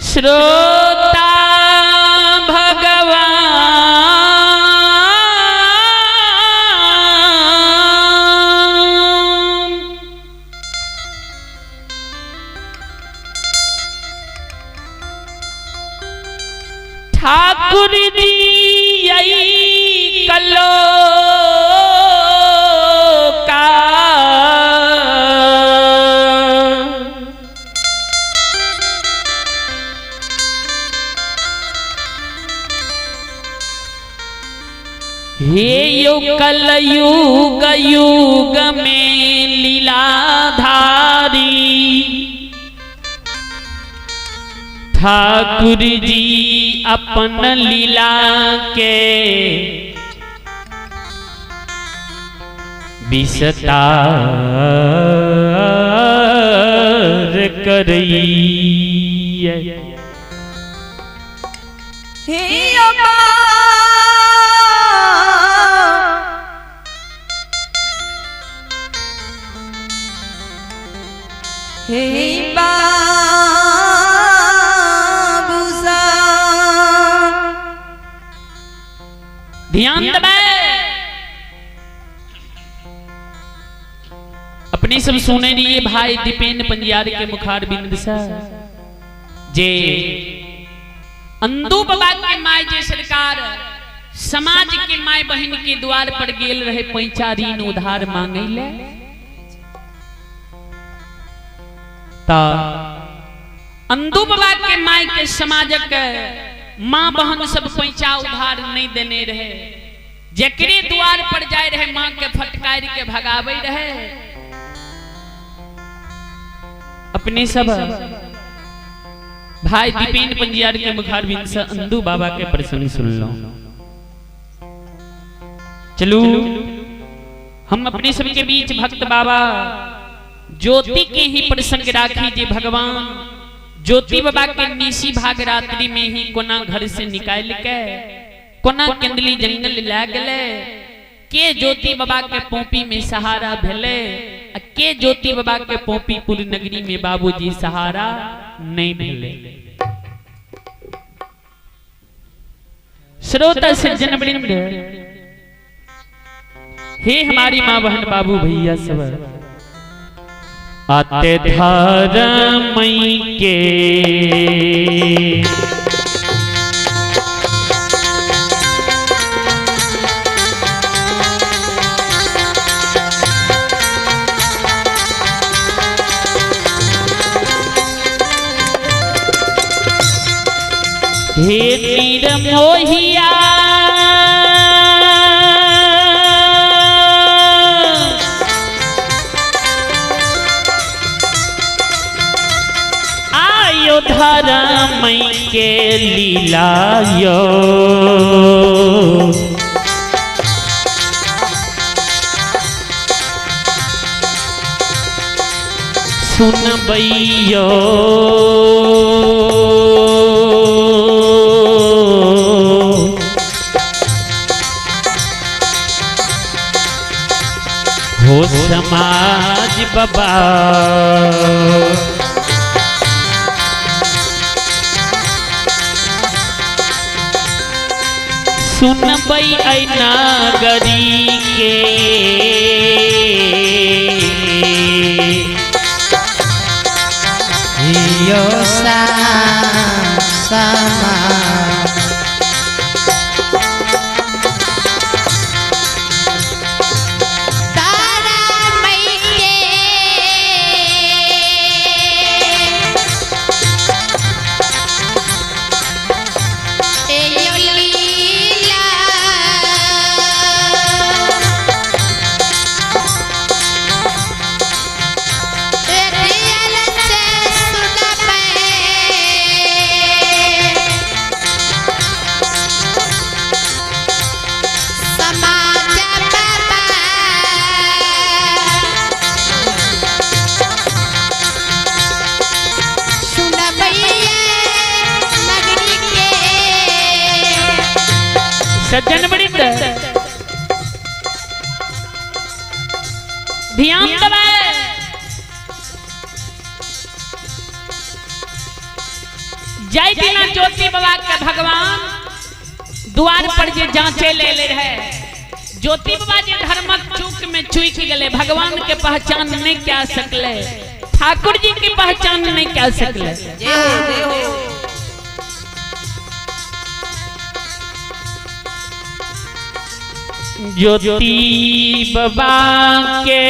श्रोता भगवान ठाकुर जी आई कलो का हे यो कलयुग युग में लीलाधारी ठाकुर जी अपन लीला के विस्तार करैया। हे बाबू सा ध्यान दबे अपने सब सुने रहिए भाई दीपेन पंजियार के मुखार बिंद से जे अंदू बाबा के my जे सरकार समाज के my बहन के द्वार पर गेल रहे पैंचा ऋण उधार मांगे ले ता अंदू बाबा के my के समाजक माँ बहन सब पैंचा उधार नहीं देने रहे, जकरे द्वार पर जाए रहे माँ के फटकार के भगावे रहे। अपने सब भाई दीपेन पंजियार के मुखारबिंद से अंदू बाबा के प्रसंग सुन लो। चलू हम अपने सबके बीच भक्त बाबा ज्योति के ही प्रसंग राखी जे भगवान ज्योति बाबा के निशी भाग रात्रि में ही कोना घर से निकाल के कोना केंदली जंगल ला गले, के ज्योति बाबा के पोपी में सहारा भेले, के ज्योति बाबा के पोपीपुर नगरी में बाबूजी सहारा नहीं भेले। श्रोता सज्जन वृंद, हे हमारी माँ बहन बाबू भैया सब, आते धर्मई के हे निरमोहिया आयो धर्म के लीलायो, सुनबैयो हो समाज बाबा। सुनबै ऐ नागरी के यो सा समा सज्जन वृंद ध्यान दबाए, जाहि दिना ज्योति बाबा के भगवान द्वार पर जे जांचे ले ले रहे, ज्योति बाबा जे धर्मक चूक में चूक गए, भगवान के पहचान नहीं क्या सकले, ठाकुर जी की पहचान नहीं क्या सकले। जय हो जय हो। ज्योति बाबा के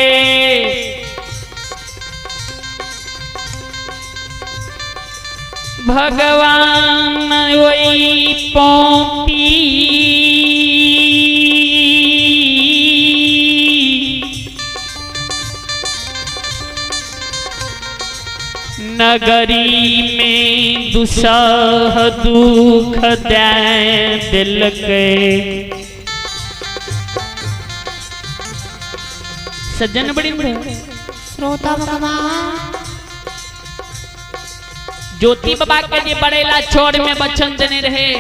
भगवान वही पौपी नगरी में दुसह दुख दे दिलके। सज्जन बड़ी श्रोता भगवान ज्योति बाबा के जे बड़ेला चोर में बचन देने रहे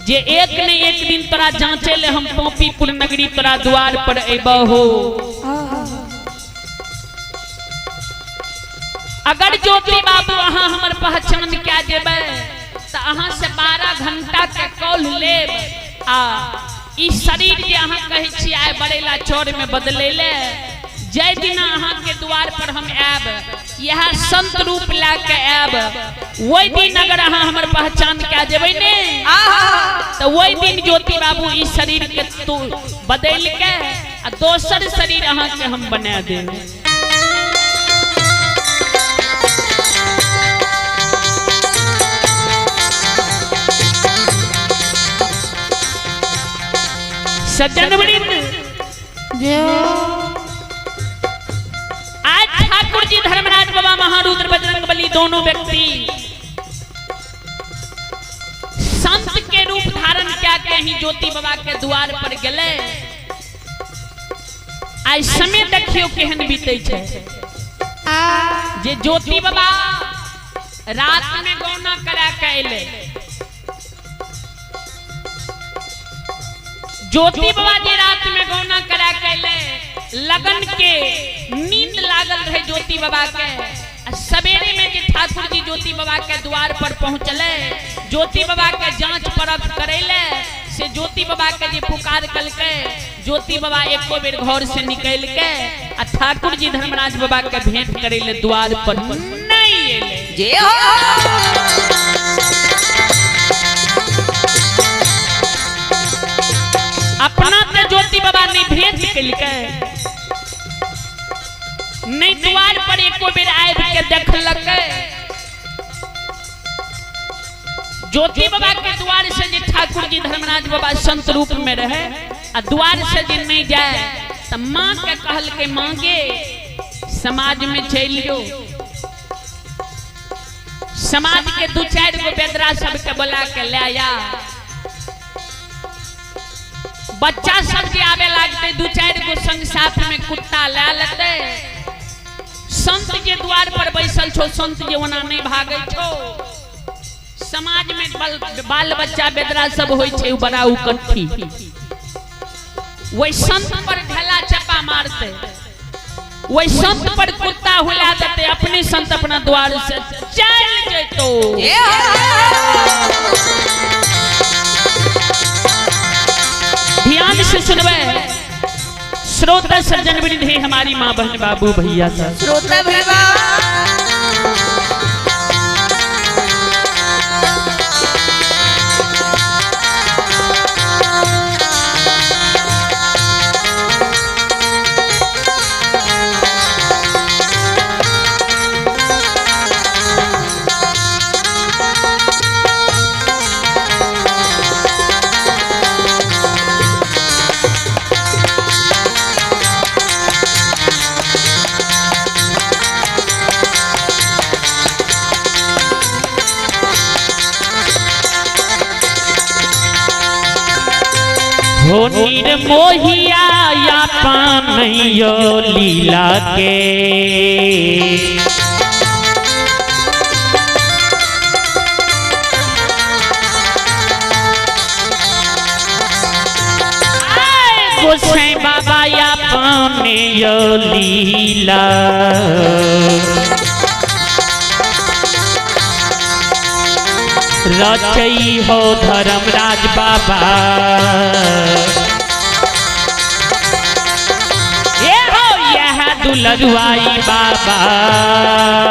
जे एक ने एक दिन तोरा जांचे ले हम पौपीपुर नगरी तोरा द्वार पर अबहो। अगर ज्योति बाबू अहाँ हमर पहचान क्या जेबै तो अहाँ से 12 घंटा के कॉल लेब आ ई शरीर जे अहाँ कहै छी आइ बड़ेला चोर में बदले ले, जय दिना अहाँ के द्वार पर हम आयब यह संत रूप ला के आयब, वही दिन अगर अहाँ हमर पहचान क्या जेबै ने तो वही दिन ज्योति बाबू ई शरीर के तू बदल के आ दोसर शरीर अहाँ के हम बना देब। सज्जन वृंद आज ठाकुर जी धर्मराज बाबा महारुद्र बजरंग बली दोनों व्यक्ति संत के रूप धारण क्या के ही ज्योति बाबा के द्वार पर गेले। आज समय देखियो केहन बीते छै जे ज्योति बाबा रात में गौना करा के अयले, ज्योति बाबा जे रात में गौना करा के अयले, लगन के नींद लागल रहे ज्योति बाबा के। सवेरे में जे ठाकुर जी ज्योति बाबा के द्वार पर पहुंचले, ज्योति बाबा के जांच परख करेले से ज्योति बाबा के जे पुकार कलके, ज्योति बाबा एको बेर घर से निकल के आ ठाकुर जी धर्मराज बाबा के भेंट करेले द्वार पर नहीं एले। जय हो। अपना ते ज्योति बाबा नहीं भेंट कलके, नहीं द्वार पर एको बेर आबि के देखलकै। ज्योति बाबा के द्वार से जे ठाकुर जी धर्मराज बाबा संत रूप में रहे आ द्वार से जे नहीं जाए तो माँ के कहलकै मांगे समाज में चलि जो, समाज के 2-4 गो बेदरा सबके बोला के ले आया, बच्चा सब जे आवे लागते 2-4 गो संग साथ में कुत्ता ले लेते, संत के द्वार पर बैसल छो संत जे ओना नहीं भागे छो। समाज में बाल बच्चा बेदरा सब होय छै उ बड़ा उकट्ठी, वही संत पर ढेला चपा मारते, वही संत पर कुत्ता हुला देते, अपने संत अपना द्वार से चल जेतो। ध्यान से सुनबे श्रोता सज्जन वृंद है हमारी माँ बहन बाबू भैया साहब। श्रोता भैया हो नीर मोहिया या पानैयो लीला के, गोसाई बाबा या पानैयो लीला। रचई हो धर्मराज बाबा। ये हो यह दुलरुआई बाबा।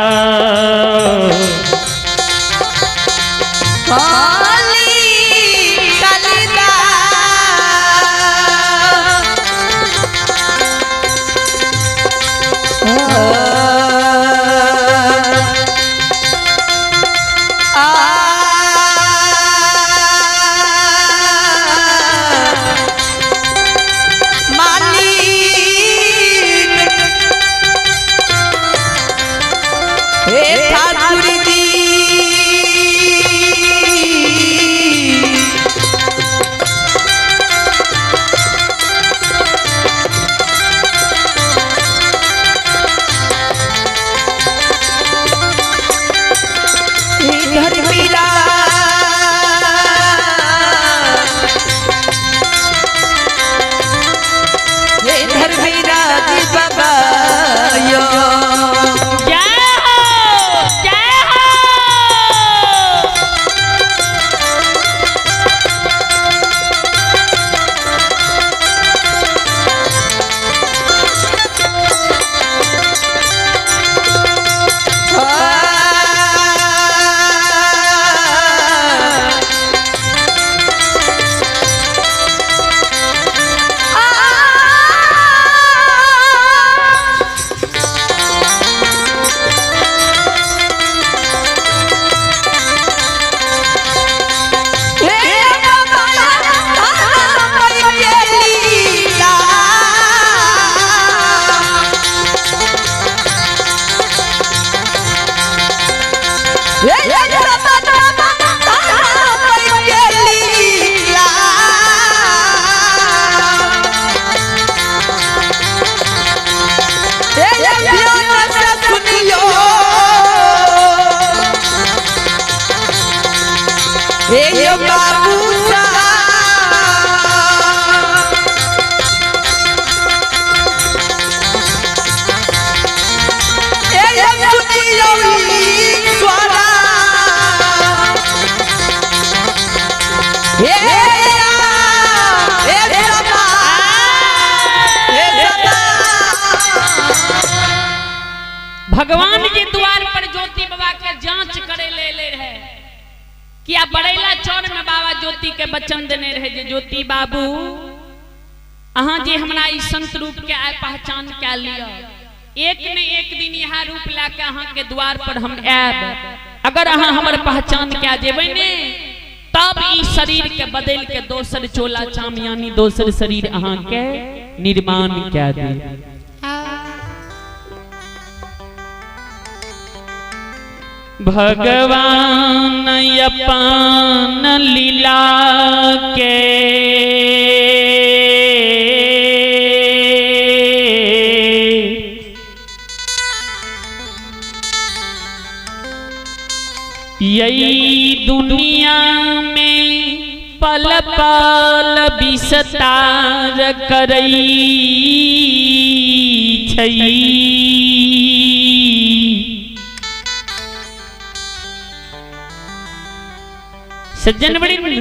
भगवान के द्वार पर ज्योति बाबा के जांच करे ले ले रहे कि आ बड़ैला चौर में बाबा ज्योति के वचन देने रहे जे ज्योति बाबू अहाँ जे हमरा ई संत रूप के आय पहचान के लिया, एक ने एक दिन यहाँ रूप ला के अहाँ के द्वार पर हम आयब, अगर अहाँ हमर पहचान के जेबै ने तब ई शरीर के बदल के दोसर चोला चाम यानी दोसर शरीर अहाँ के निर्माण के दे। भगवान अपन लीला के यही दुनिया में पल पल विस्तार करई छई। सज्जन बड़ी